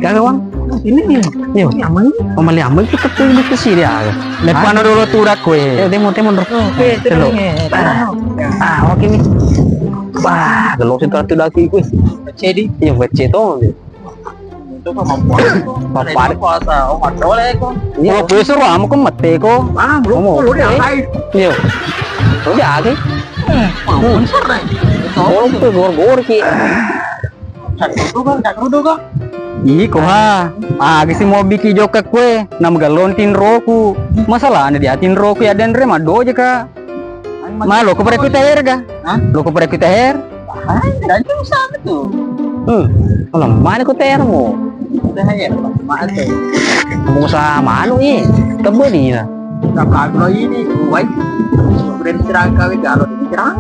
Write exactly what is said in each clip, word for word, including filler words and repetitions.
Gaga, Bang. Ini nih. Yo. Ini aman. Pemali aman kita tuh di sini ya. Lepas dulu tuh dah kue. Yo, demo, demo, bro. Oke, tenang ya. Ah, oke nih. Wah, gelok sih tuh lagi kue. Jadi, iya, becce tuh. Itu kemampuan. Papan. Puasa, oh, madole ko. Iya. Kalau puasa, ro, kamu kan mete ko. Ah, belum. Iya. Udah, oke. Hmm, belum sore. Kalau tuh gor-gor ki. Satu tuh kan, tak kerudung kan? Iko ha. Ah, gisi mau bikin jokka kue. Nama galon tinroku. Masalahnya dia tinroku ya dan re madoje ka. Malo ko pada kita her ga? Hah? Lo ko pada kita her? Ah, dan itu usaha tuh. Hmm. Kalau mana ko ter mo? Kita her, mana tuh? Mau usaha manu ni. Tebel ni lah. Tapi aku lagi ini, wai. Sudah diserang kami, kalau diserang.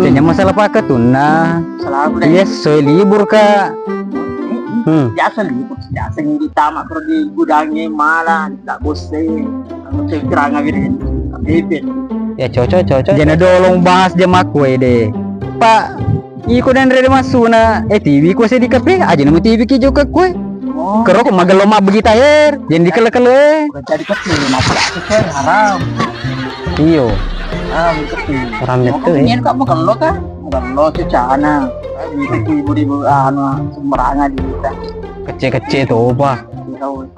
Jadi masalah pakai tuna. Salah aku deh. Yes, soal libur ka. Hmm. Biasa libur, biasa ngiring tamak terus di gudangnya malah, tak bosen. Aku cerita ngawirin, tapi ya cocok, cocok. Jana dolong bahas je makku ede. Pak, iko dan rede masuna, eh, T V ku sedih kape, aja nama T V ki jokka kue. Oh. Kero ko magello mabbegi taher, jadi kele-kele. Bukan jadi kecil, masih aku kan haram. Iyo. Haram kecil. Haram itu, eh. Ini kamu gello kan? Gello cecana. Bisa ibu-ibu anu sembarangan di kita. Kecil-kecil tuh, Pak.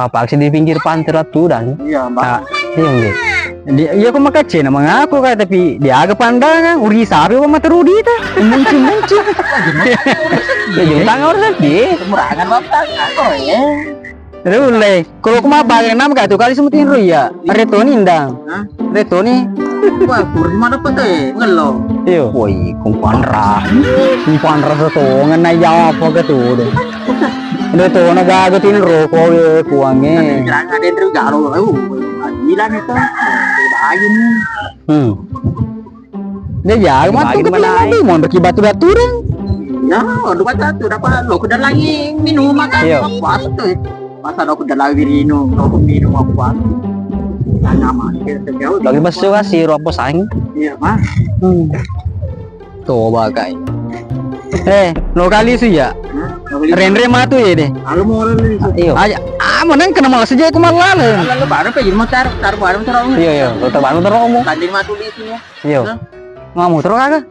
Apa sih di pinggir pantai ratu dan? Iya, Bang. Ah, iya, nggih. Di, iya, aku makacena mengaku ka, tapi dia aga pandangan, uri sapi apa mata rudi ta? Muncul-muncul. Ya, jumtang orang sapi. Sembarangan bapak, aku ya. Aduh, le. Kalau aku mabang, nama gak tuh kali semutin ru ya. Are Toni ndang. Hah? Are Toni. Wah, kurma dapat eh, ngello. Iyo. Woi, kumpanra. Kumpanra setongan na ya apa ke tuh deh. Ada tuh na gaga tin rokok ya kuange. Jangan ada yang terus garo. Oh, gila nih tuh. Bahaya nih. Hmm. Dia jago matu ke mana? Mau bagi batu-batu deh. Ya, aduh, batu dapat lo, udah lagi minum makan. Iya. Puasa tuh. Masa aku udah lagi minum, aku minum aku. Nyaman, kita jauh. Lagi masuk kasih ro apa sang? Iya, Mas. Hmm. Coba kai. Eh, lo kali su ya? Hah? Lo kali. Renre matu ya deh. Kalau mau orang ini. Iyo. Aja, ah, mana kena malas aja aku malah. Lalu baru pergi rumah tar, tar baru terong. Iya, iya. Lo tar baru terong. Tadi matu di sini ya. Iyo. Hah? Mamu terus kagak?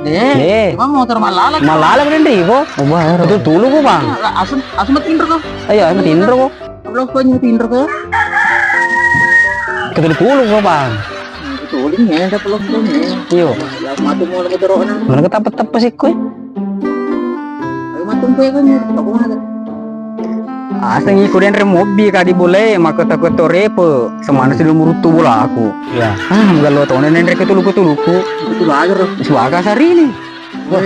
Eh, eh, cuma motor malala. Malala kan di ko. Ubah. Betul tulu ko, Bang. Asam, asam tinro ko. Ayo, asam tinro ko. Lo ko nyu tinro ko. Ketul tulu ko, Bang. Betul ini ada pelok tuh. Iyo. Ya matu mau lo terus na. Mana ketapa-tapa sih kue? Ayo matu kue kan ya. Aku mana? Aseng iko denre mobbi kadi bolae, makkota-kota repe, semana sudah muruttu bolaku. Iya. Ah, magello tona denre ketuluku-tuluku. Betul aja, Bro. Suaka sarini. Wah,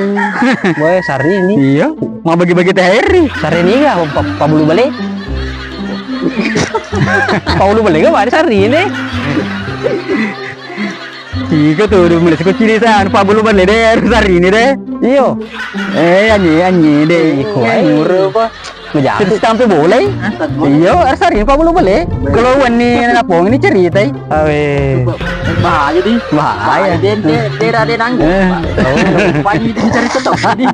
wah, sarini. Iya, mau bagi-bagi T H R. Sarini ga, pa, pa bulu bale. Pa bulu bale ga, ada sarini. Iko tuh, udah mulai sekucili san, pa bulu bale deh, harus sarini deh. Iyo. Eh, anyi, anyi deh, iko. Eh, murah apa? Majago. Cerita sampai boleh? Hah, sampai boleh? Iya, harus hari ini Pak Bulu boleh. Boleh. Kalau wani napong ini ceritai. Awe. Bahaya di. Bahaya. Bahaya, dia, dia, dia ada nanggung, eh, Pak. Oh. Banyak dia cerita tuh tadi.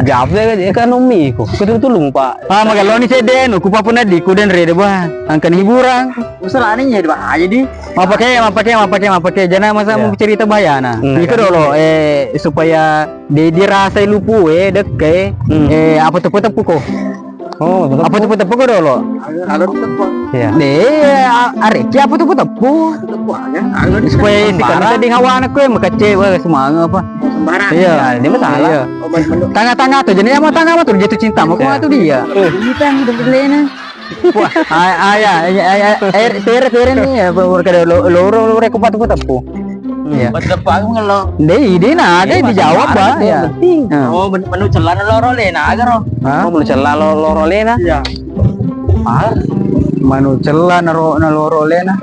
Jawab deh, dia kan umi ku. Kutu tulung, Pak. Ah, magello ni cedde, nu ku papa nadi ku dan rede, bah. Angkan hiburan. Usaha ni ya, bahaya di. Mau pakai, mau pakai, mau pakai, mau pakai. Jangan masa, iya, mau cerita bahaya nah. Hmm. Itu dulu, eh, supaya Dé dirasai lupué, dékkaé, hmm, eh, apa teppu-teppu ko. Oh, apa teppu-teppu ko dolo. Alon teppu. Iya. Dé, a-, arékki apa teppu-teppu. Teppu aga. Alon supaya si sembarang. Kan sedih hawana ko, makecce, wah, semangat apa. Sembarang. Iya. Nah, dia masalah. Iya. Oh, menu. Tanga-tanga tuh, jadi sama tanga tuh jatuh cinta, mau kemana tuh dia? Eh. Ini kan udah berlena. Wah, ay-, ay-, ay-, ay-, ay-, tere, tere ni, ya, kada lo-, loro, loro, ko patu-patu teppu. Iya. Patu-patu aku ngelo. Dé, dé na, dé dijawab, Pak, ya. Penting. Nah. Oh, men-, menu celana loro lena, aga ro. Hah? Oh, menu celana lo-, loro lena. Iya. Ah, menu celana ro-, na loro lena.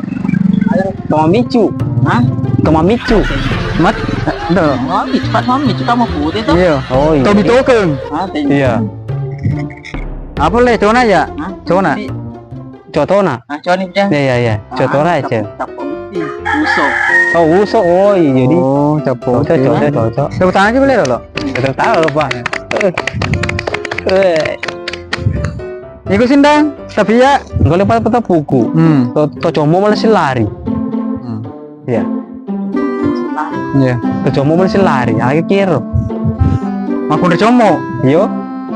Tomamicu. Hah? Tomamicu. Mat, do. Tomamicu, Pak, Tomamicu kamu putih tuh. Iya. Oh, iya. Tobi tokeng. Ah, thank you. Iya. Apa le, cona ya? Hah? Cona. Cotona. Ah, coni deh. Iya, iya, iya. Cotona ya, Cel. Uso. Oh, uso. Oh, iya, jadi. Oh, capo. Cocok, cocok, cocok. Tepuk tangan aja boleh, lo? Tepuk tangan, lo, Pak. Eh. Eh. Iku sindang, tapi ya. Engkau lepas patappuku. Hmm. To, to commo malah silari. Hmm. Iya. Iya. To commo malah silari. Aga kiro. Makkunre commo. Iyo.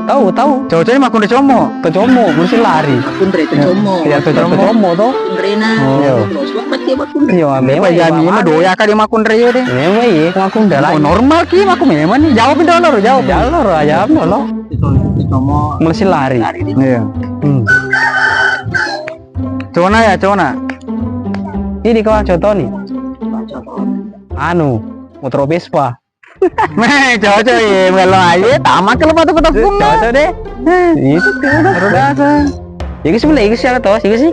Tahu, tahu. Cocok makkunre commo. To commo malah silari. Makkunre to commo. Iya, to commo to. Makkunre na. Oh. Iya. Terus pasti makkunre. Iya, memang iya, memang doya kali makkunre iya deh. Memang iya, makkunre lah. Oh, normal ki, makku memang nih. Jawab dulu, jawab. Jawab dulu, jawab dulu. Itu, itu commo. Malah silari. Iya. Hmm. Cona ya, cona. Ini kau contoh nih. Anu, motor Vespa. Meh, cocok ya, melo aja, tamat kalau patappuku. Cocok deh. Itu tuh. Baru dasar. Iku sih, iku sih, ada tahu sih, iku sih.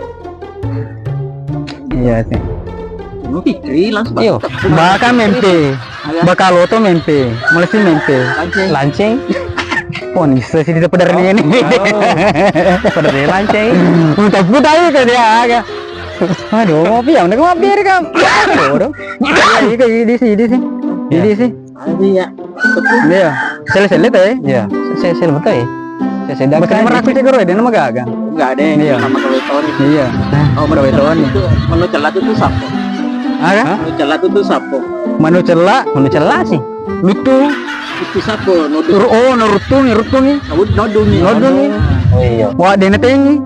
Iya sih. Lu pikir langsung. Iyo. Patappuku. Bakal mempe. Aga. Bakal oto mempe. Melesi mempe. Lanceng. Lanceng. Oh, nisa sih, tidak pedar ini. Oh. Pedar ini lanceng. Muntah-muntah aja kan dia, aga. Aduh, ngopi ya, udah ngopi ya, Kak. Aduh. Iya, iya, iya, di sini, di sini. Iya. Di sini. Ayo, iya. Iya. Sele-sele teh. Iya. Sele-sele betul ya. Sele-sele. Bahkan merah aku cek, dia nama gaga. Enggak ada yang. Iya. Sama kawetoni. Iya. Oh, kawetoni. Itu menu celat itu sapo. Aga? Menu celat itu sapo. Menu celat. Menu celat sih. Lutu. Itu sapo. Nodu. Oh, norutungi, rutungi. Nodu, nodungi. Nodungi. Oh iya. Wah, dia netengi.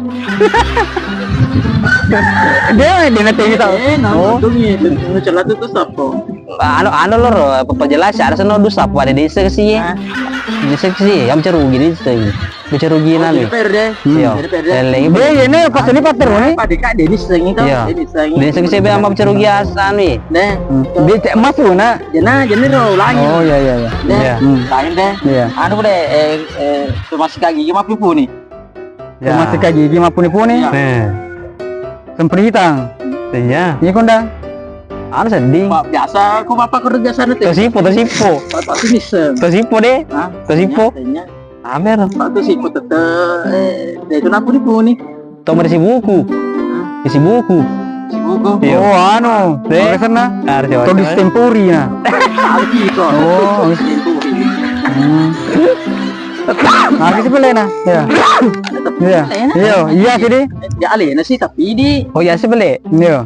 Dia, dia netengi tau. Eh, nodungi. Menu celat itu sapo. Anu, anu loro, perjelas, ada seno dusa, pada desa ke sih. Hah? Desa ke sih, yang cerugi desa ini. Bicara rugi nani. Jadi P R D. Iya. Jadi P R D. Lele. Be, ini pas ini pater ini. Pada Kak Denis yang itu, iya. Denis yang itu. Denis yang saya bilang apa bicara rugi asan nih. Deh. Dia cek emas tuh, nak. Jena, jena ro ulangi. Oh, iya, iya, iya. Deh. Iya. Hmm. Lain deh. Iya. Anu deh, eh, eh, masih kaki gimana pun nih. Ya. Masih kaki gimana pun nih. Iya. Nih. Sempritang. Iya. Iya, Konda. Anu sedih. Pak, biasa, aku bapak kerja sana tuh. Tosipo, tosipo. Bapak tuh bisa. Tosipo deh. Hah? Tosipo. Iya, iya. Amer. Pak tuh sih, tete, eh, dia itu napu di puni. Tau mari si buku. Hah? Di si buku. Si buku? Iya. Oh, anu. Deh. Oke, sana. Harus. Tau distempori, nah. Harus gitu. Oh, harus. Distempori. Hmm. Harus sih pelena. Ya. Iya. Iya, iya sih, di. Ya, alena sih, tapi di. Oh, iya sih, beli. Iya.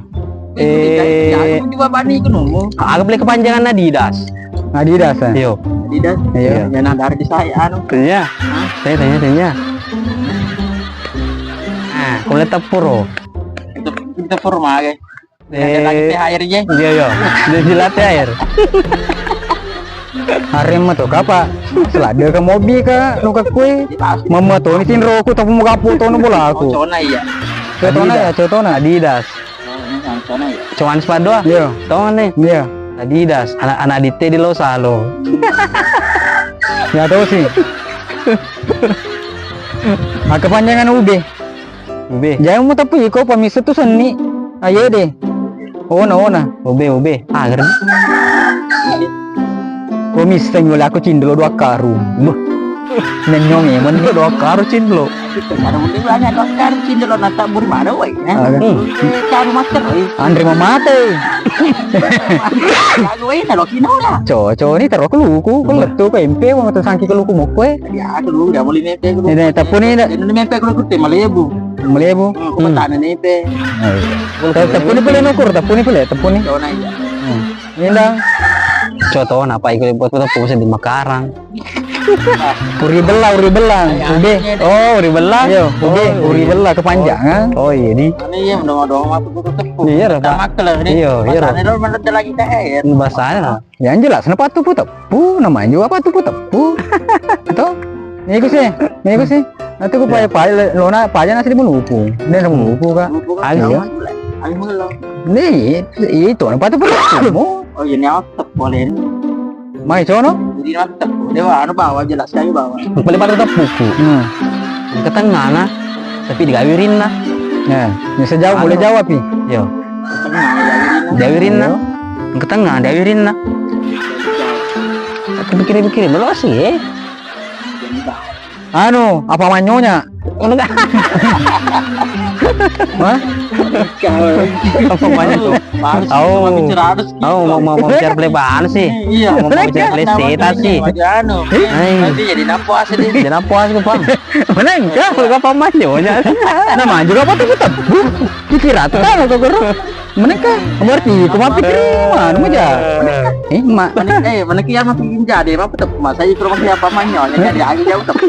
Eh, juga bani itu nunggu. Aku beli kepanjangan Adidas. Adidas, eh? Iya. Adidas? Iya. Ya, nah, dari di saya, anu. Tanya. Hah? Tanya, tanya, tanya. Ah, aku lihat tepur, oh. Itu, itu tepur mah, eh. Eh, lagi T H R-nya. Iya, iya. Dia jilat T H R. Aremma to kapa? Selada ka mobi ka, nuka kue. Mama to ni tinro ku, tapi mau kapu to, nu bola aku. Oh, cona iya. Cotona ya, cotona. Adidas. Oh, ini yang cona ya. Cuman sepatu doang? Iya. Tau nih? Iya. Adidas. Anak, anak dite di lo salo. Ya tahu sih. Maka panjangan ube. Ube. Jangan mau tapi iko pamisa tu seni. Ayo deh. Ona, ona. Ube, ube. Agar. Ko misseng wala aku cindelo dua karung. Buh. Nyenyong emang dua karung cindelo. Ada mungkin banyak dua karung cindelo nata buri mana woi. Ada. Hmm. Karung master woi. Andre mau mate. Lagu woi na lo kino lah. Coco ni terus ke luku, ke letu ke empe, mau tersangki ke luku mokwe. Ya, aku dulu udah mulai mete ke luku. Ini tapi ni dah. Jadi mete ke luku tema lebu. Melebu. Hmm, aku petani ni pe. Ayo. Te-, tepuni pele nukur, tepuni pele, tepuni. Cona iya. Hmm. Ini dah. Cotona apa ikut buat foto pose di Makarang. Uri bela, uri bela. Ube. Oh, uri bela. Iya, ube, uri bela kepanjangan. Oh, iya di. Ini iya, udah mau doang waktu butuh tepung. Iya, Pak. Tamak lah ini. Iya, iya. Bahasanya dulu mana ada lagi T H R. Bahasanya. Yang jelas, nah, patu puteppu, namanya juga patu puteppu. Toh? Iku sih, iku sih. Nanti ku paja, paja, lona paja nasi di menuku. Dia sama menuku, Kak. Menuku, Kak. Iya. Sama juga. Habis mengelau. Nih, itu, nah, patu puteppu. Oh, iya, nyawa tetep boleh. Mai sono? Jadi, nah, tetep. Dia, wah, anu, bawa, jelas aja bawa. Boleh patu teppuku. Hmm. Ke tengah, nah. Tapi digawi rinna. Ya, bisa jauh, boleh jauh, api. Yo. Ke tengah, digawi rinna. Digawi rinna. Iya. Ke tengah, diawirinna. Aku pikir-pikir, belum sih, eh. Anu, apa manyonya? Ngono kan? Hah? Apa banyak tuh? Oh, oh, mau, mau, mau bicara play bahan sih. Iya. Mau, mau bicara play setan sih. Anu. Hai. Nanti jadi napas deh. Jadi napas ke, Bang? Mana enggak? Apa manjonya? Nah, manjo apa tuh, Bang? Kira tuh kan, kok, kok. Meneka, berarti ku mappikiri manu maja. Eh, ma- Meneka, eh, meneka iya mappikiri jadi, apa tuh? Masa itu rumah siapa manyo? Jadi lagi jauh tuh.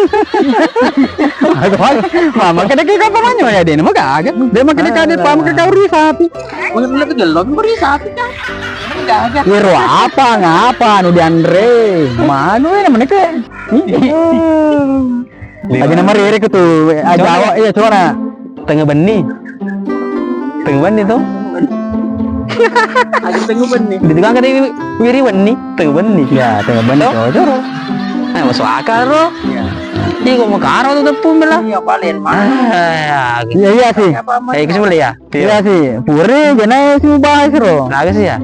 Aku, mama kada kira apa manyo ya, dia mah gaga. Dia mah kada kada paham ke kau ri sapi. Mungkin lebih gelom ku ri sapi kan. Gaga. Wiro apa ngapa anu dianre? Manu ya meneka. Lagi nama rere ku tuh, ah, Jawa, iya, coba na. Tengah benni. Tengah benni tuh. Ada tengah benni. Di tukang kata wiri wenni, tengah benni. Ya, tengah benni. Tuh. Cocok, bro. Eh, masuk akal, bro. Iya. Ih, kok mau karo tuh tepung bela? Iya, paling mana? Ah, ya, gitu. Iya, iya sih. Eh, ikut sebelah ya? Iya sih. Pure, jana sih bahas, bro. Nah, sih ya.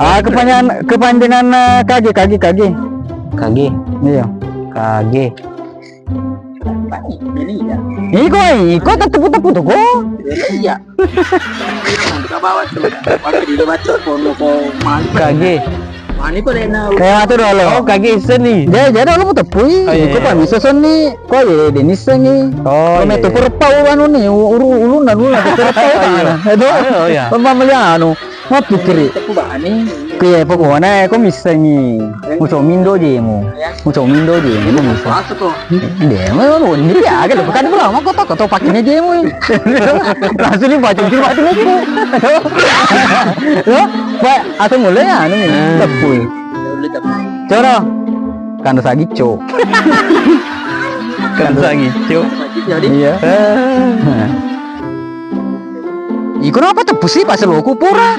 Ah, kepanjangan, kepanjangan, eh, kage, kage, kage. Kage. Iya. Kage. Iko, iko tettepu-tepu to ko. Iya. Buka bawah tuh. Waktu di debat tuh, kono ko mani. Kage. Mani ko dena. Kayak matu dolo. Oh, kage seni. Jadi, jadi lo tepui. Oh, iya, iko iya. Pamisa seni. Ko ye, Denis seni. Oh, iya, iya. Ko metu perpa anu ni, uru, ulu na, ulu na, perpa. Oh, iya. Itu. Oh, iya. Pemamelian anu. Mappikiri. Iya, pokokna ko missengi. Mucomindo jemu. Mucomindo jemu, ko misseng. Demo, ini ya, kan bukan pula, mau koto-koto pakainya jemu. Langsung dibaca, dibaca, dibaca. Lo, Pak, atau mulai anu, tepui. Coro. Kanda sagico. Kanda sagico. Iya. Iko napa teppu si pas loku pura?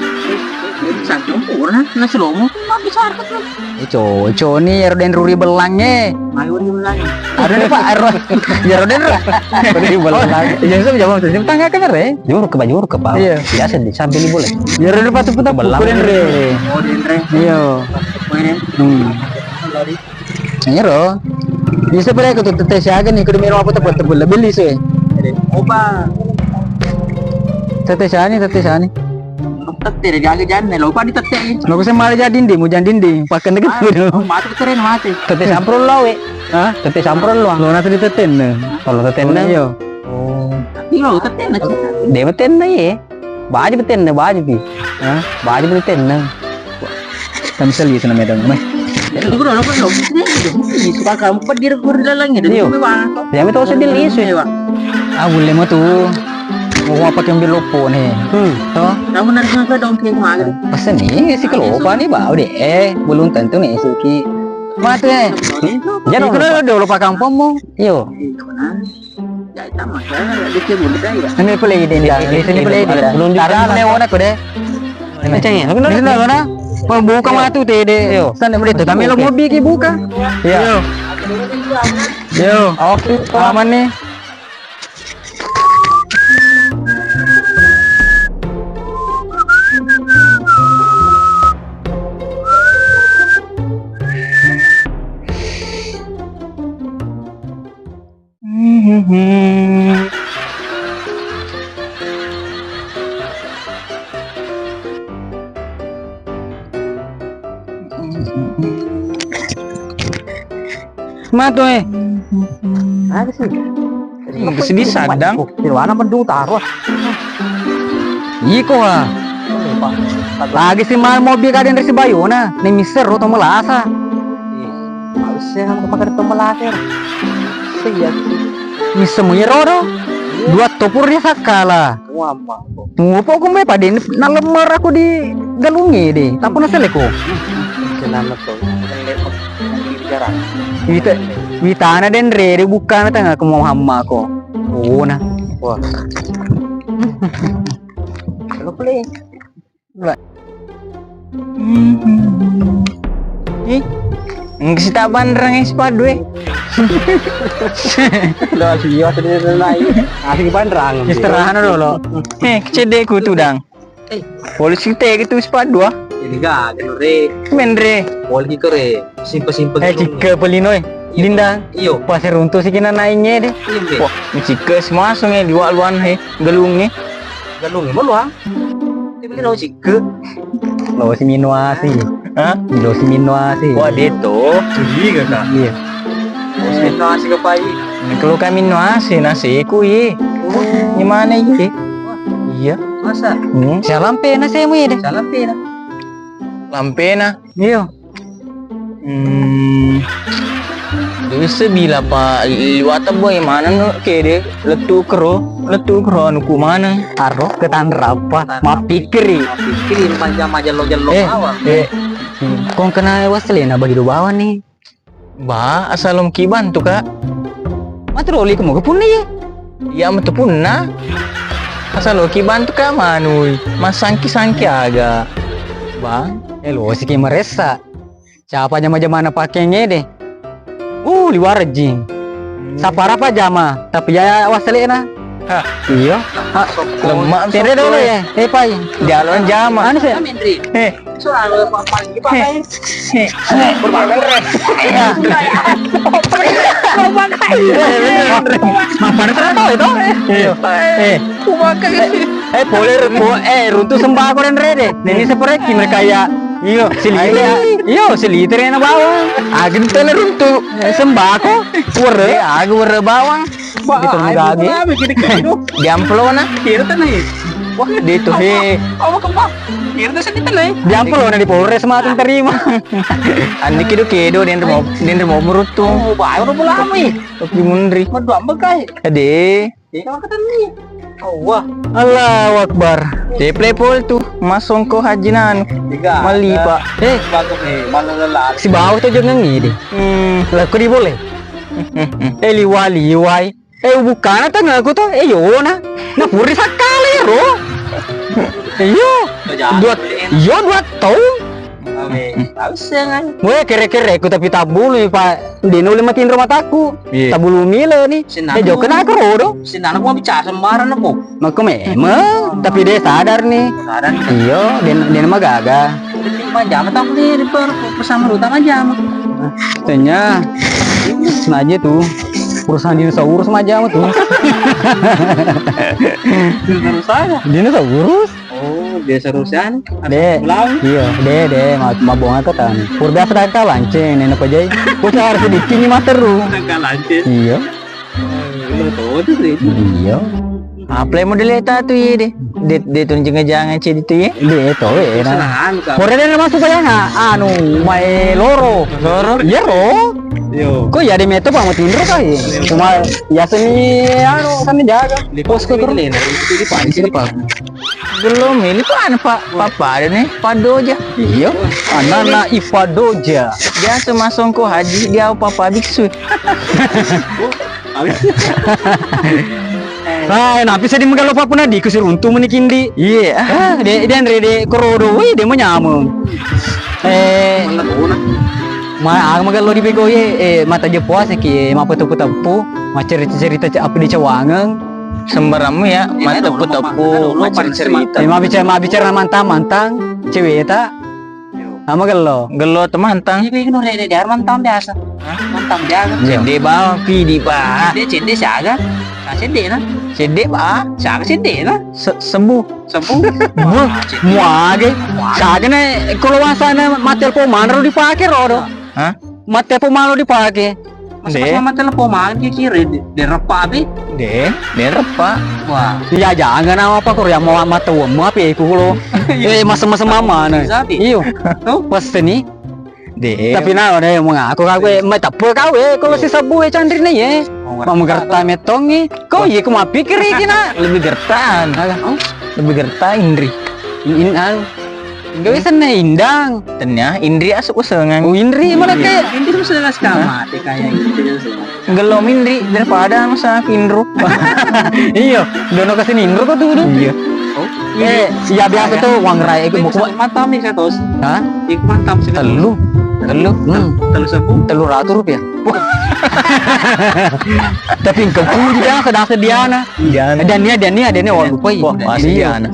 Sanjung pura, nasi lomo, mati sarket lo. Eh, coco ni, ero den ruri belang e. Mai ruri belang. Ada nih, Pak, ero. Ya, ero den ruri belang. Iya, sama jawab tuh. Tangga kan, Re? Juru ke, juru ke, Pak. Iya. Biasa di sambil boleh. Ya, ero den patu putar belang. Kuren, Re. Oh, den, Re. Iya. Kuren. Hmm. Ero. Bisa pura ko tette siaga ni, kudu melo apa teppu-teppu lebih lisu e. Oba. Tette siani, tette siani. Tette de gaga janne, lo pa di tette. Lo ko semala jadi ndi, mujan dindi, pakan deket. Ah, oh, mati keren mati. Tette sampro lo we. Hah? Tette sampro lo. Lo nasa di tette ne. Kalau tette ne. Iya. Oh. Tapi lo tette ne. Dewa tette ye. Baju betenna, baju pi. Hah? Baju betenna. Kan bisa lisu namanya dong, meh. Itu guru apa lo? Ini suka kamu pedir guru dalamnya. Iya. Dia betul sedih lisu. Ah, boleh mah tuh. Mau apa yang bilopo nih? Hmm. Toh? Kamu nanti apa dong kayak mager. Pesen nih si kelopa nih, bau deh. Eh, belum tentu nih suki. Mate. Jadi kalau dulu pak kampungmu. Iyo. Ini pale ide nda, ini pale ide. Belum di sana. Wona ko de. Kenceng ya, tapi. Di sana wona. Mau buka matu te de. Iyo. Sana mede to, tapi lo mau bikin buka. Iya. Yo. Yo. Oke. Aman nih. Matu eh. Ada sih. Sedih sadang. Silwana mendung taruh. Iko ha. Lagi si mal mobil kadang dari Sibayona, ne miser ro to melasa. Males ya, aku pakai to melasa. Iya. Miser mu iro do. Dua topur dia sakala. Wamma. Mupo ku me pade nalemmer aku di galunge de. Tapuna seleko. Kenapa tuh? Wita, witana denre de bukan tengah aku mau hamma ko. Oh nah. Wah. Lo play. Ih, engka sita banrang es padu e. Lo sio tadi lai. Asing banrang. Istirahat dulu. Eh, kecedek ku tudang. Eh, polisi te gitu es padu ah. Ini gak, re. Menre. Polisi kere. Simple-simple. Eh, kike pelino e. Dindang. Iyo. Pas runtu si kina naingnge de. Iyo, Mbe. Wah, micikke si masung e, liwa luan he, galung e. Galung e, maluang. Tiba kina micikke. Lo si minum asi. Hah? Lo si minum asi. Wah, de to. Iya, Kak. Iya. Lo si minum asi ke pai. Kalau kami minum asi, nasi ku ye. Oh. Gimana ye? Wah. Iya. Masa? Hmm. Salam pe na semu ye de. Salam pe na. Lampena. Iya. Hmm. Bisa bila pa liwata boy mana no kede lettu kero, lettu kero anu ku mana? Aro ketanrapa? Mappikiri. Mappikiri majama jello-jello eh, bawang. Eh. Kong kena waselena bagi dua bawang nih. Ba, asal lo ki bantu, Kak. Matroli ko moga punna ye? Iya, metu punna. Asal lo ki bantu, Kak, manui. Masangki-sangki aga. Bang. Eh, lo siki meressa. Siapa jama-jamana pakenge de? Uh, liwara jing. Sapara pa jama, tapi jaya waselena. Hah. Iya. Lemak tere dolo ya. Eh, pai. Jalan jama. Anu sih. Eh. Mapan itu tahu itu. Eh, eh, pole ru-, eh, runtu sembako dan rede. Nini seperti mereka ya. Iyo, silite. Iyo, silite rena bawang. Agentele runtu. Eh, sembako. Were. Eh, aga were bawang. Wah, itu ayo, mengage. Kenapa gini-gini, duh? Di amplona. Kira tanah ya? Wah, di itu, he. Apa kembang? Kira tuh sedih tanah ya? Di amplona di Polres mah terima. Andi kedo-kedo, den remo, den remo merutu. Oh, bae udah mulai. Tapi munri. Madu ambek kai. Ade. Iya, kalau kata ni. Oh, wah. Allahu Akbar. Deple pol tu, masongko haji nanu. Tiga. Mali, Pak. Eh. Bagus nih, malu lelah. Si bawah tuh jangan ngidi. Hmm. Lah, kok diboleh? Eh, liwai, liwai. Eh, bukan tengah aku tuh. Eh, yona. Nah, puri sakali, ro. Iyo. Dua, iyo, dua tahun. Oke, tahu sih, kan? Weh, kere-kere ku tapi tabulu, Pak. Dino lima tinro mataku. Iya. Tabulu mile ni. Eh, jauh kena kerodo. Sinana ku bicara sembarang, Pak. Maka memang, tapi dia sadar nih. Sadar nih. Iyo, dia, dia nama gaga. Majama tak boleh, dia per-, bersama Ruta majama. Tanya, sengaja tuh. Perusahaan dinosaurus majama tuh. Dinosaurus apa? Dinosaurus. Oh, dinosaurus anu. De, iya, de, de, ma-, mabonga kata anu. Pur biasa tak kalah, ceng, nenek pajai. Kok harus sedikit nih materu. Tak kalah, ceng. Iya. Iya. Apa yang model eta tu ye de? De, de tu jangan-jangan cedi tu ye? De to we. Pura de masuk bayang anu mai loro. Loro? Iya ro. Yo. Kok ya de meto pa matinro kai. Cuma ya seni anu kan jaga. Pos ko terus. Di pan sini pa. Belum ini pa anu pa papa ada nih Padoja. Iya. Anak-anak Ipadoja. Dia masongko haji dia papa biksu. Ah, napi seddi magello papuna di kusiruntu meni kindi. Iya. Ah, de, de anre de korodo, wih, de manyameng. Eh, ma, ah, magello di bego ye, eh, mata je puasa ki, eh, mapeteppu-teppu, macerita-cerita ce-, apa di cawangeng. Sembarammu ya, mateppu-teppu, macerita-cerita. Eh, mabicara, mabicara mantang-mantang, cewek ta. Ama gello. Gello temantang. Iku, iku, no, rede, dia mantang biasa. Hah? Mantang biasa. Cedde bawang pidi, Pak. Cedde, cedde siaga. Nah, cedde na. Cedde, Pak. Siaga cedde na. Se-, sebu. Sebu. Wah, cedde. Muage. Muage. Siaga na, kalau wasana matel po manro dipake rodo. Hah? Matte po malo dipake. Masa, de, pas mama telepon mangi kira de, de repa be. De, de repa. Wah. Iya, jangan apa kok ya mau mata uang mau apa ya, iku lo. Eh, masa-masa mama na. Bisa be. Iyo. Tuh, pas ni. De. Tapi na de mengaku kau, eh, mai teppe kau, eh, kalau si sabu, eh, candri ni, eh. Oh, mau gerta metongi. Kok iya ku mappikir iki na. Lebih gertaan. Alah, oh. Lebih gerta Indri. In, in, anu. Gawe senna Indang. Tenya Indri asuk usengan. Oh, Indri mana ke? Indri usengan sekamate kayak gitu. Gelom Indri daripada masa Indru. Iya, dono kasih Indru kok tuh. Iya. Oh, eh, iya biasa tuh uang rai itu buku. Mata mi satu. Hah? Iku mantap sih. Telu. Telu. Hmm. Telu sabu. Telu ratus rupiah. Tapi engkau puji dah sedang sediana. Diana. Dan dia, dan dia, dan dia, wah, lupa, iya. Wah, pasti Diana.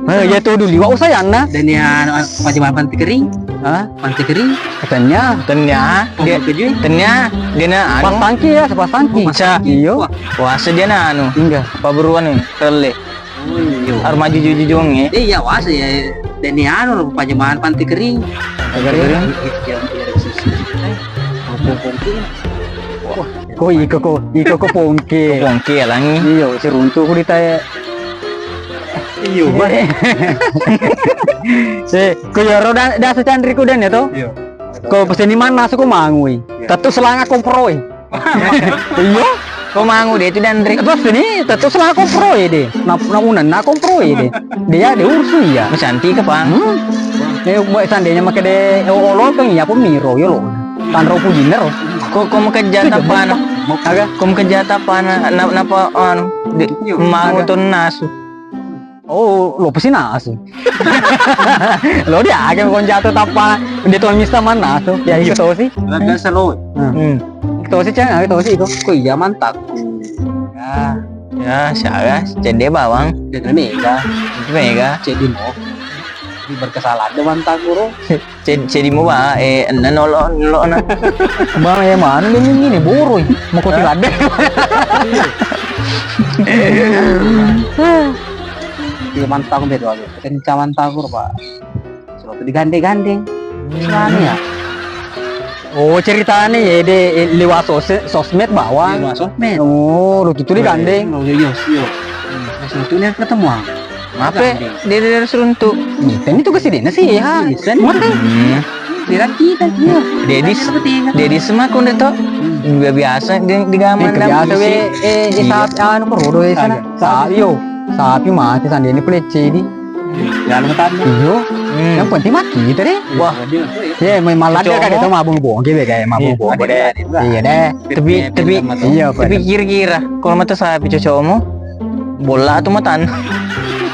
Eh, ya tuh dulu, wah, usah ya, nah. Dan dia, anu, macam apa nanti kering? Hah? Pantai Kering? Tania. Tania. Oh, dia, Pantai Kering? Tania. Dia na anu. Pas tangki ya, pas tangki. Oh, pas tangki. Iyo. Wah. Wase dia na anu. Enggak. Paburuan ni, kelle. Oh, iyo. Armaju jujung-jujung ya. Iya, wase ya. Dan ni anu, panjemahan Pantai Kering. Pantai Kering. Iya, iya, iya, iya. Wah. Ko iko ko, iko ko pongke. Ko pongke ya langi. Iyo, siruntu ku ditae. Iyo, Bang. Se, ko yaro da, da secanri ku den ya to? Iyo. Ko peseni mannasu ko mangui. Iya. Tettu selanga komproi. Iyo. Ko mangu de tu danri. Terus ini tettu selanga komproi de. Na, na unan na komproi de. Dia de ursu iya. Masanti ke, Bang? Hmm. Eh, buat seandainya make de, eh, olo kan iya pemiro yo lo. Tanro pujinero. Ko, ko makejja tapana. Aga? Ko makejja tapana, na-, napa anu, di, iya, mau aga. Ton nasu. Oh, lo pasti nasu. Lo dia aga ko jatuh tapana, dia tuh mista mana nasu. Ya, itu tahu sih. Biasa lo. Hmm. Hmm. Itu sih, Cang, itu sih itu. Ko iya mantakku. Ya, ya, siaga, cedde bawang. Cedde mega. Mega. Cedde mo. Di berkesalahan de mantakku ro. Ced-, ceddi mo ba, eh, enna nolo, nolo na. Ba, eh, mana ni, ni, ni, boroi. Mau kau tinggal deh. Iya, mantap, beda aja. Kencang mantap, Pak. Sudah digandeng-gandeng. Selama ya. Oh, ceritanya ya, de, eh, lewat sos-, sosmed bawang. Lewat sosmed. Oh, lu tuh digandeng. Oh, iya, iya. Nah, sebetulnya ketemu, ah. Mape, dia, dia, dia seruntuk. Ini tugas ini sih, ya. Bisa nih. Mana? Hmm. Dia kan kita, dia. Dedis, Dedis mah kau to. Hmm. Nggak biasa di, di gaman. Biasa we, eh, eh, sapi, anu, kerodo, eh, sana. Sapi, yo. Sapi mati, sandene pelece di. Jangan tadi. Iyo. Hmm. Yang penting mati kita deh. Wah. Ya, memang lada kan itu mabung-bung, gitu kayak mabung-bung deh. Iya deh. Tapi, tapi, iya, tapi kira-kira kalau mata sapi cocokmu, bola atau matan?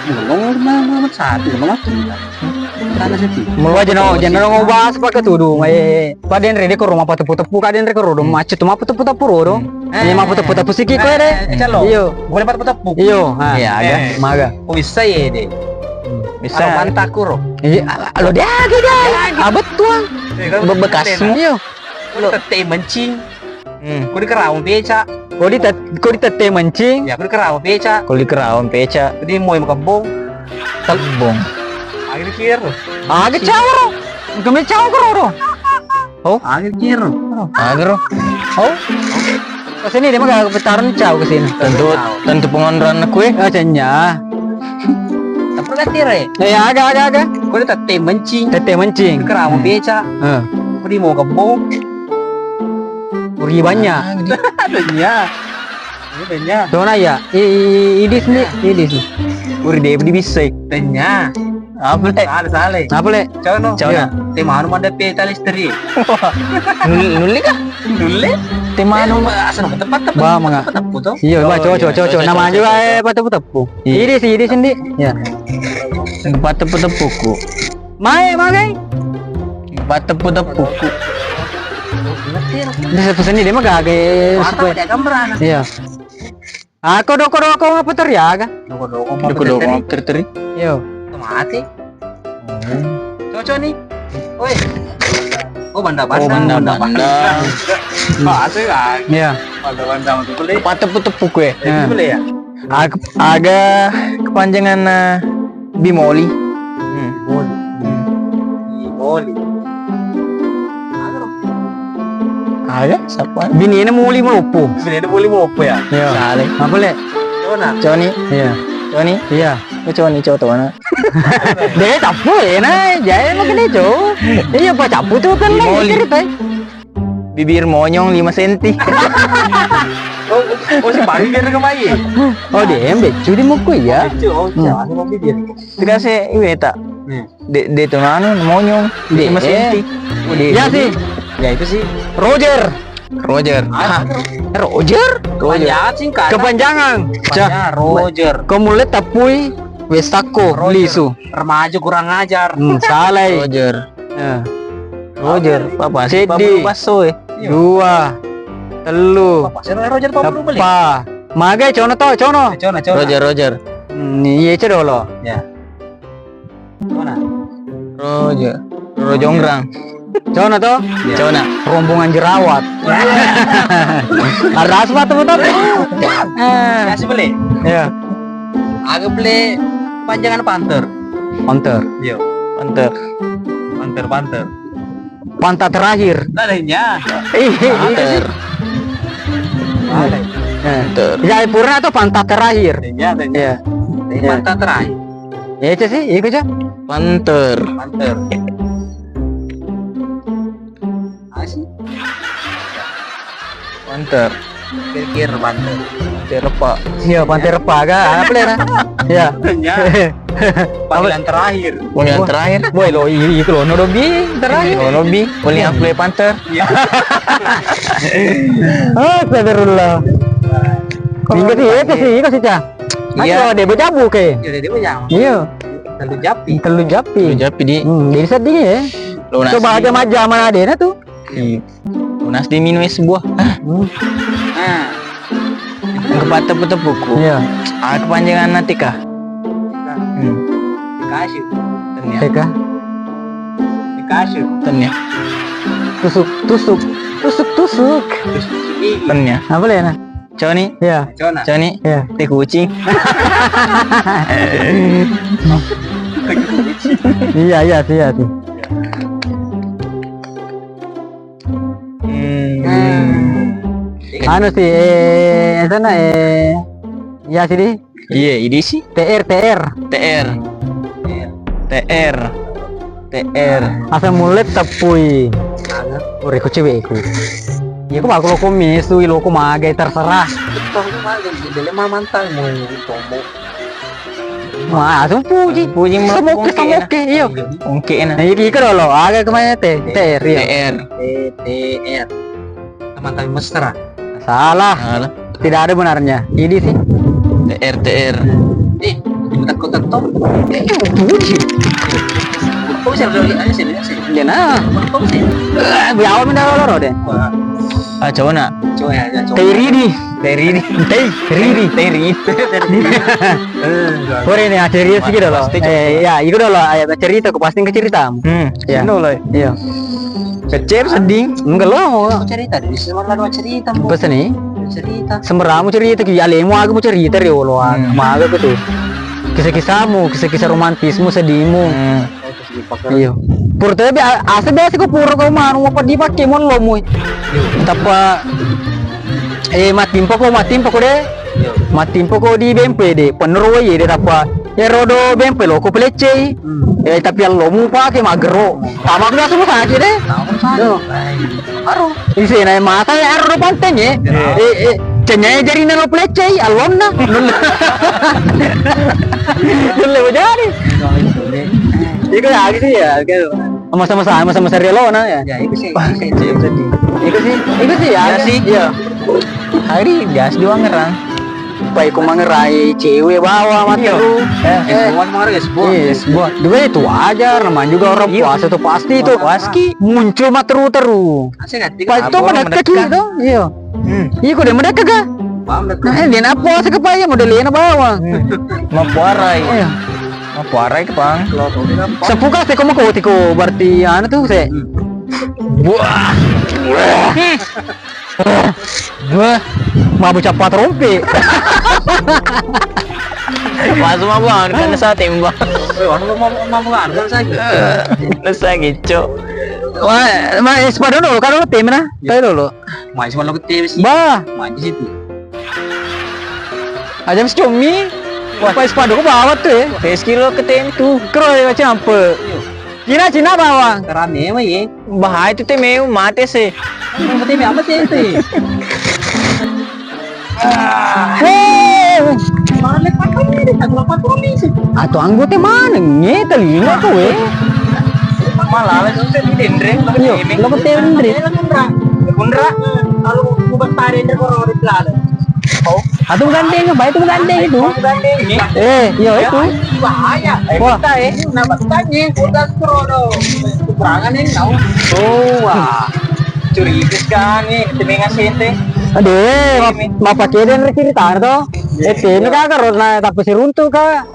Belum, belum, belum, satu, belum mati. Tanah sepi. Melo aja no, jangan no ngobas pakai tuh, duh, eh. Padenre de koro mappateppu-teppu, kadenre koro do macet tu mappateppu-teppu ro do. Hmm. Iya, mappateppu-teppu siki koe de. Eh, calo. Iyo. Boleh pateppu-teppu. Iyo, ha. Iya, aga. Eh. Maga. Oh, bisa ya de. Hmm. Bisa. Alo mantak kuro. Iya, alo de agi de. Abet tuang. Eh, kan bekasmu. Iyo. Lo tette mancing. Hmm. Ko dikerau beca. Ko ditet-, ko ditette mancing. Ya, ko dikerau beca. Ko dikerau beca. Ko di moi makebong. Tebong. Akhir kir. Aga cau ro. Kami cau kero ro. Oh, aga kir. Aga ro. Oh. Ke sini dia mah petarung cau ke sini. Tentu, tentu pengonron kue. Ah, cenya. Tapi kasih re. Eh, aga, aga, aga. Ko ditette mancing. Tette mancing. Kerau beca. Heeh. Ko di moi makebong. Uri banyak. Adanya. Adanya. Dona ya. I, i, i, idis ni, idis ni. Uri de di bisik. Adanya. Apa le? Sale, sale. Apa le? Cono. Cono. Iya. Te manu mada pe tali istri. Nul-, nulle kah? Nulle? Te manu. Eh, asal tempat, tempat. Ba, manga. Tempat, tempat, tempat. Iya, ba, coba, coba, coba, coba. Nama juga, eh, pateppu-teppu. Iya. Idis, idis ni. Ya. Pateppu-teppuku. Mae, magai. Pateppu-teppuku. Bisa pesen ni, dia mah gaga, supaya. Iya. Ako doko-doko apa teriaga? Doko-doko apa teri-teri? Yo. Mati. Cocok nih. Oi. Oh, banda-banda. Oh, banda-banda. Bahasa kan. Iya. Banda-banda untuk beli. Pateppu-teppuku ya. Iya. Boleh ya? Ag-, aga kepanjangan, eh, Bimoli. Hmm. Bimoli. Hmm. Bimoli. Aga, siapa? Bini ini muli melupu. Bini ini muli melupu ya? Iya. Sale. Apa le? Cona. Coni. Iya. Coni. Iya. Coni, cowok mana? Dia cappu ya, nah, jaya makin itu. Iya, Pak, cappu tuh kan lagi cerita. Bibir monyong lima senti. Oh, oh, si bagi biar ke bayi. Oh, dia yang becu di muku ya. Becu, oh, hmm. Jangan mau bibir. Tidak sih, iwe tak. Hmm. De, de tu anu, monyong. De, lima senti. De, ya sih. Ya itu sih. Roger. Roger. Ah, Roger? Roger. Panjang singkatan. Kepanjangan. Panjang, Roger. Ko mulle tapui westakko lisu. Remaja kurang ajar. Hmm, salai. Roger. Ya. Roger, papa. Seddi. Basso, eh. Dua. Tellu. Papa, Roger, papa, beli. Eppa. Magai cono to, cono. Eh, cono, cono. Roger, Roger. Hmm, iya, cedolo. Ya. Mana? Roger. Ro Jongrang. Cona to? Cona. Rombongan jerawat. Ada asma teman-teman. Kasih boleh? Iya. Aga beli panjangan panter. Panter. Iya. Panter. Panter, panter. Pantat terakhir. Ada nya. Ih, itu sih. Panter. Ada. Eh. Panter. Ya, purna atau pantat terakhir? Iya, ada nya. Iya. Iya. Pantat terakhir. Ya, itu sih, itu aja. Panter. Panter. Asik. Panter. Kira-kira panter. Panter apa? Iya, panter apa? Aga, apa lera? Iya. Iya. Panggilan terakhir. Panggilan terakhir. Woi, lo, i-, itu lo, no dobi terakhir. Lo dobi, paling aku le panter. Iya. Astagfirullah. Minggu sih, itu sih, itu sih, Cah. Iya. Ayo, dia berjabu ke. Iya, dia berjabu. Iya. Telu japi. Telu japi. Telu japi, di. Hmm, jadi sedih ya. Lunas. Coba aja maja mana ada tuh. Iya. Lunas di minum es buah. Ah. Hmm. Nah. Engka pattepu-teppuku. Iya. Aga kepanjangan na T K? Hmm. Kasih. Tenia. T K. Kasih. Tenia. Tusuk, tusuk. Tusuk, tusuk. Tusuk gigi. Tenia. Apa lagi, nah? Coni. Iya. Cona. Coni. Iya. Teh kucing. Iya, iya, iya, iya. Hmm. Anu sih, eh, sana, eh, ya sih, di. Iya, ini sih. T R, T R. T R. T R. T R. Asal mulai tepui. Ore ko cewekku. Iya, ko aku loko mesu, loko magai, terserah. Itu aku magai, dele mamantang mau tombo. Wah, langsung puji. Puji mau samoke, ongke, samoke, iya. Ongke enak. Nah, iya, iya, dolo. Aga kemana teh? T R, iya. T R. T R. Teman tapi mesra. Salah. Salah. Tidak ada benarnya. Ini sih. T R, T R. Eh, takut tetong. Itu puji. Kok bisa ada sini, sini? Dia nah. Kok sih? Eh, biar awal mendalam loro deh. Wah. Ah, coba nak. Coba ya, ya, coba. Teri di. Teri di. Teri. Teri di. Teri. Ore ini, ah, serius gitu loh. Pasti coba. Eh, ya, itu dolo, ayo cerita, aku pasti ke cerita. Hmm. Ya. Dolo. Iya. Kecil sedih. Enggak lo. Cerita di sini malah cerita. Pesen nih. Cerita. Sembramu cerita ki alemu aga mu cerita riolo aga. Hmm. Maga ku tu. Kisah-kisahmu, kisah-kisah romantismu, sedihmu. Hmm. Iya. Pura tapi a-, asa biasa ko pura ko manu apa dipakai mollo mu. Tappa eh, mattimpa ko, mattimpa ko de. Mattimpa ko di bempe de. Penro ye de tappa. Ya rodo bempe lo ko pelecei. Hmm. Eh, tapi allo mu pake magero. Tama ko biasa mu sakit de. Tahu sakit. Aro. Ise na mata ya aro panteng ye. Iya. Eh, eh, cenya jarina lo pelecei allonna. Nulle jadi. Iko ya gitu ya, gitu. Masa-masa, masa-masa riolo na ya. Ya, itu sih, itu sih, itu sih. Itu sih, itu sih ya. Ya sih. Iya. Hari biasa di Wangerang. Pai ku mangerai cewek bawa mati lu. Eh, eh, semua, semua harga sebuah. Iya, sebuah. Dua itu wajar, namanya juga orang puasa tuh pasti tuh. Puaski. Muncul materu-teru. Asik kan? Pas itu mendekat gitu, iya. Hmm. Iya, kok dia mendekat kah? Paham dekat. Nah, dia napa puasa ke pai model ini bawang. Hmm. Mau puarai. Iya. Mau puarai ke pang. Sepuka sih, kok mau kau tiko berarti anu tuh sih. Hmm. Buah. Buah. Wah, mabuk cap patrompe. Masuk mabuk anu kan sa tembak. Eh, orang mau mau mau anu kan saya. Nasa gico. Wah, ma es pada dulu kan dulu tim nah. Tahu dulu. Mai semua lo ke T V sih. Bah. Mai di situ. Aja mesti cumi. Wah. Pas pada ke bawah tuh ya. Tes kilo ke tim tuh. Kero ya macam apa? Iya. Cina, Cina bawang. Rame mah ye. Bahaya itu teh meu mate sih. Mate meu apa sih itu? Hei. Mana lepas kami ni? Tak lepas kami sih. Atau anggota mana? Nge telinga kau eh. Malah lah susah di dendre. Iya, lo betul dendre. Kundra. Kundra. Kalau bukan tadi dendre kalau di pelala. Atu gandeng, baik itu gandeng itu. Eh, iya itu. Bahaya. Wah. Kita eh, nah bertanya, udah serono. Kurangan ini tahu. Oh, wah. Curiga sekali, temenga sente. Aduh, ma-, ma pakai dan cerita tuh. Eh, ini kagak rona tapi siruntu kak.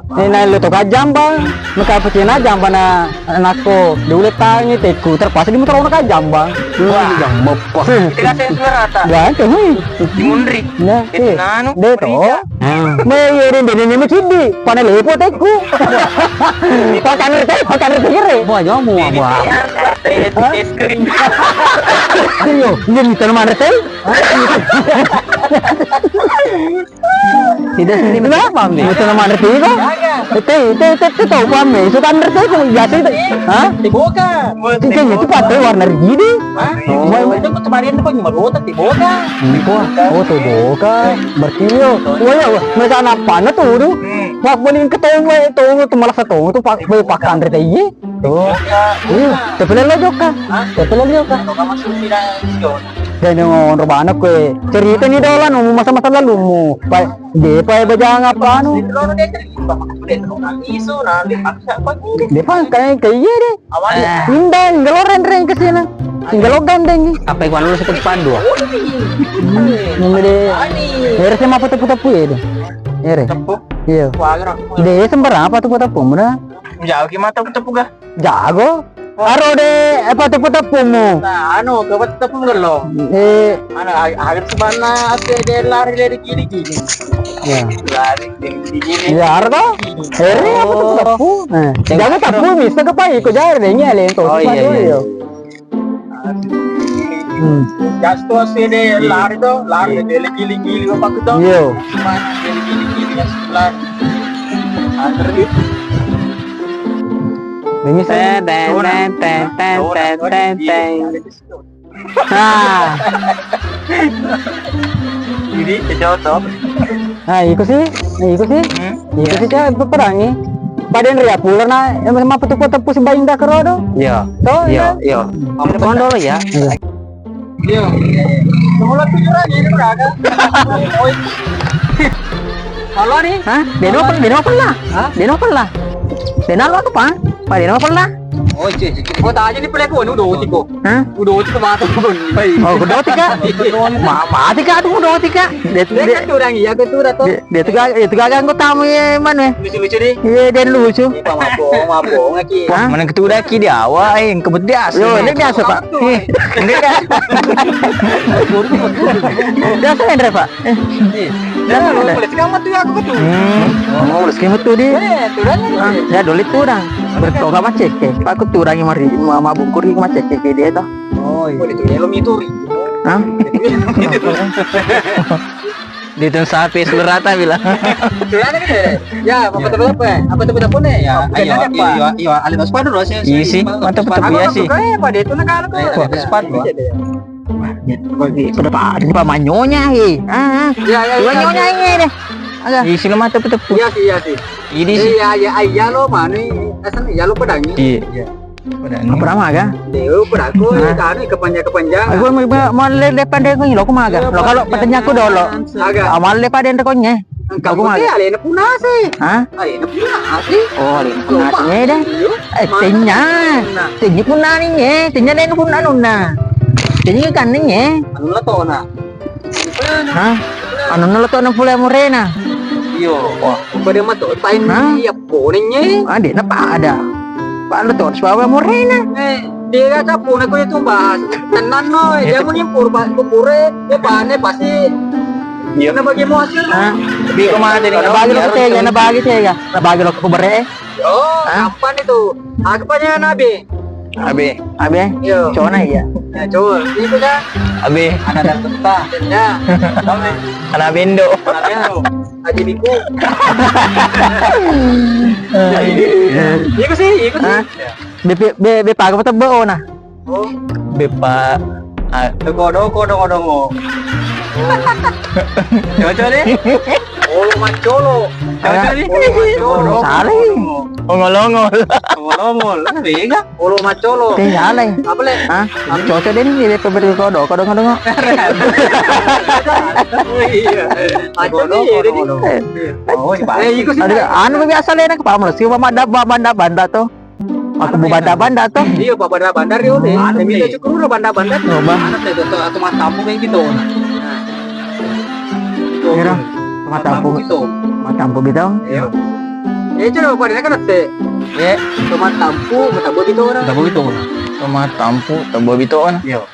Eh, na lo to kajjambang, maka pecena jambang na anakko, diule tangi tekku, terpaksa di motor ono kajjambang. Wah, jambang apa? Kita kasih suara rata. Wah, itu, hui. Di munri. Nah, eh, nanu, de to. Berita. Ah. Me ye de de ne me ciddi, pana lepo tekku. Pakan rete, pakan rete kere. Wah, jamu, wah. Hah? Es krim. Ayo, ini kita mana teh? Tidak sendiri. Kenapa, Ambe? Betul nama ngerti kok? Itu, itu, itu, itu tahu, paham ya? Itu kan ngerti kok, biasa itu. Hah? Tiboka. Itu, itu pakai warna gini. Hah? Oh. Itu kemarin tuh cuma rota tiboka. Tiboka. Oh, tiboka. Berarti yo. Oh ya, wah, mereka anak panah tuh, tuh. Hmm. Pak beli ketemu, ketemu tuh malah ketemu tuh pak, beli pakan rete iya. Oh. Iya, tapi lelo jokka. Hah? Tapi lelo jokka. Kalau kamu sudah, dan yang ngono bana kue. Cerita ni dolan, mu masa-masa lalu mu. Pa, de pa bajang apa anu? Loro dia cerita, Pak. Sudah, kalau nggak isu, nah, dia paksa apa gini? De pa kayak, kayak iya deh. Awalnya. Indah, nggak lo reng-reng ke sini. Nggak lo gandeng. Apa yang lulus ke depan dua? Ini deh. Ere sama apa tepu-tepu ya deh? Ere. Tepu? Iya. Wah, gerak. De sembarang apa tepu-tepu, mana? Jauh gimana tepu-tepu gak? Jago. Oh. Aro de, apa tepu-tepumu? Nah, anu, ke tepu-tepu gelo. Eh. Anu, ag-, agak sebenarnya aku de lari dari kiri gini. Ya. Lari dari kiri gini. Ya, aro to? Ere, apa tepu-tepu? Eh, jago tepu, bisa ke pai, kok jare de nyale to. Oh, iya, iya. Hmm. Gas to si de lari to, lari dari kiri gini apa ke to? Iya. Mana dari kiri gini ya sebelah. Anter gitu. Ini saya. Ten, ten, ten, ten, ten, ten, ten. Nah. Jadi, cocok. Nah, iku sih, iku sih. Hmm? Iku sih, cak, peperangi. Paden ria pula na, emang apa tuh kota pusi bainda kerodo? Iya. Toh, iya, iya. Iya. Kamu telepon dulu ya. Iya. Iya. Nomor tujuh lagi ini berada. Halo nih. Hah? Deno pel, deno pel lah. Hah? Deno pel lah. Deno lo apa? Pak deno pel lah. Oh, cek, cek. Oh, tanya nih pelek, udah otik kok. Hah? Udah otik ke mata pun. Oh, udah otik kak. Ma-, mati kak tuh, udah otik kak. Dia tuh, dia kan orang iya, aku tuh udah tahu. Dia, dia tuh gak, dia tuh gak ganggu tamu ya, mana? Lucu-lucu nih. Iya, dia lucu. Ini Pak, mabok, mabok lagi. Hah? Mana ketua lagi dia, wah, eh, kebetulan. Yo, ini biasa, Pak. Ini biasa. Biasa, Andre, Pak. Eh. Iya. Dah, lo boleh sih kamu tuh aku tuh. Hmm. Oh, boleh sih kamu tuh di. Eh, tuh dah. Ah, ya, doli tuh dah. Bertoga macet ke. Pak, aku tuh orang yang mari, ma-, mabuk kuri macet ke dia tuh. Oh, iya. Boleh tuh, ya, lo mituri. Hah? Di tun sapi seberata bilang. Tuh, ada gitu ya? Ya, apa tuh apa? Apa tuh apa nih? Ya, ayo, iya, iya, iya, ada sepatu dulu sih. Iya sih, mantap, mantap, iya sih. Kayak apa deh itu nak kalau tuh. Iya, ada sepatu. Iya, iya. Wah, dia, dia, dia, dia, dia manyonya, he. Ah, ah. Iya, iya, iya, nyonya, iya. Ini deh. Agak. Isi lo mata tepu-tepu. Iya sih, iya sih. Ini sih. Iya, iya, iya, lo mana? Asal iya lo pedang. Iya. Iya. Pedang. Apa nama agak? Dia pedang. Aku tadi kepanjang-kepanjang. Aku mau, mau, mau lihat depan deh, lo aku maga. Lo kalau pertanyaan aku dulu. Agak. Amal depan deh, konyol. Engka aku mah alena punase. Hah? Alena punase. Oh, alena punase deh. Eh, tenya. Tenya punani nye, tenya deng punanunna. Tenya kanne nye. Anu la tona. Hah? Anu la tona pula morena. Iyo, wah, pada mato tain iya pone nye. Ade na pada. Pada to suawa morena. Eh, dia kata pone ko itu bahas. Tenang no, dia muni purba kubure, dia pane pasti. Iya. Na bagi mo hasil. Hah? Bi ko mate ni. Na bagi lo tega, na bagi tega. Na bagi lo kubere. Oh, kapan itu? Apa nya nabi? Abi. Abi? Iya. Cowok na iya. Ya, cowok. Itu kan? Abi. Anak dan tentang. Ya. Anak bendo. Anak bendo. Aji biku. Iku sih, iku sih. Hah? Be, be, be, be, pakai apa tebak, oh, nah? Oh. Bepa, ah. Teko doko, doko, doko. Coba, coba deh. Olo mancolo. Coba, coba deh. Olo mancolo. Salah. Ongol-ongol. Ongol-ongol. Bega. Olo mancolo. Tinggal, eh. Apa, Le? Hah? Cocok deh nih, dia pemberi kodok, kodok, kodok. Oh, iya. Kodok, kodok, kodok. Eh, oh, iya. Eh, iku sih. Ada, anu, biasa, Le, nak paham lah. Siapa mada, ba-, banda, banda tuh. Aku bu banda-banda tuh. Iya, Pak, banda-banda, Rio, deh. Anu, kita cukur udah banda-banda. Coba. Mana tuh, tuh, tuh, tuh, mas tampung kayak gitu. Nah. Kira, mas tampung. Gitu. Mas tampung gitu. Iya. Eh, coba pada kan teh. Eh, tomattampu, matabbo bitona. Matabbo bitona. Tomattampu, tabbo bitona. Yo.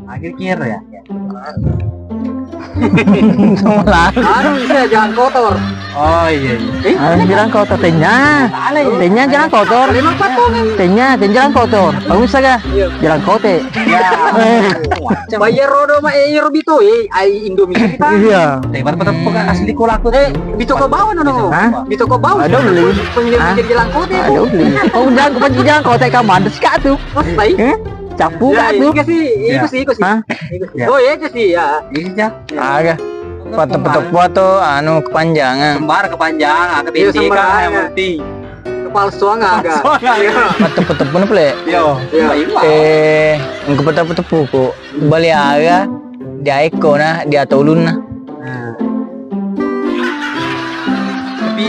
Akhir kira ya. Anu bisa jalan kotor. Oh iya, iya. Eh, anu jalan kotor, tenya. Tenya jalan kotor. Tenya, tenya jalan kotor. Bagus aga. Iya. Jalan kotor. Ya. Bayar rodo ma, eh, iro bito, eh, ai Indomie kita. Iya. Tapi baru tetep asli kolaku. Eh, bito ko bawah, no, no. Hah? Bito ko bawah. Ada beli. Penjajah jalan kotor. Ada beli. Oh, jalan kotor, jalan kotor, kamu ada sih, Kak, tuh. Baik. Eh? Capu, Kak, tuh. Iya sih, iya sih, iya sih. Hah? Iya sih. Oh, iya sih, ya. Iya, Cak. Aga. Pateppu-teppu atau anu kepanjangan. Sembar kepanjangan, agak pendek kan yang penting. Kepalsuan agak. Kepalsuan agak. Iya. Pateppu-teppu nih, Ple. Yo. Iya. Eh, engko pateppu-teppu ku. Bali aga dia ekko na, dia tolunna. Nah. Tapi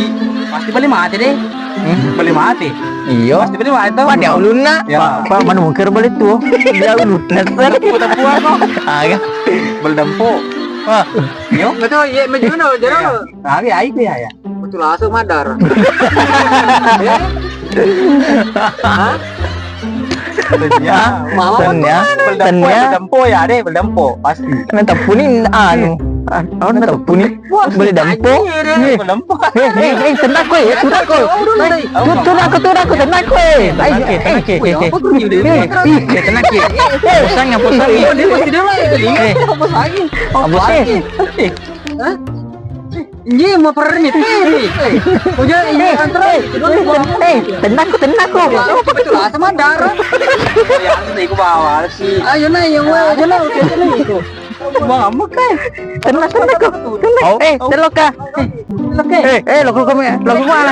pasti bali mate deh. Hmm? Bali mate. Iyo. Pasti bali mate tuh. Pada ulunna. Ya. Pak, Pak, mana mungkin bali tuh? Dia ulunna. Teppu-teppu apa? Aga. Bali dempo. Wah. Yo. Betul, iya, betul, betul. Iya. Aga, ai ya, ya. Betul, langsung madar. Hah? Tenya, mama tenya, tenya. Bali dempo ya, deh, bali dempo, pasti. Nah, teppu ni, anu, ah, oh, nah, teppu ni. Bali dempo. Bali dempo. Eh, eh, eh, tenang kowe, eh, tenang kowe. Eh, tu, tenang kowe, tenang kowe, tenang kowe. Tenang kowe, tenang kowe. Eh, eh, eh, eh, eh, tenang kowe. Eh, pusang ya, pusang ya. Eh, apa sih? Eh, Hah? Iya, mau permit. Eh, udah, iya, antara. Eh, tenang ko, tenang ko. Apa betul lah, sama darah. Ya, aku bawa sih. Ayo, nah, yang mau aja, nah, oke, oke, nah, itu. Mau ngambek, kan? Tenang, tenang ko. Tenang. Eh, telok, Kak. Eh, telok, eh. Eh, eh, lo kok, lo kok mana?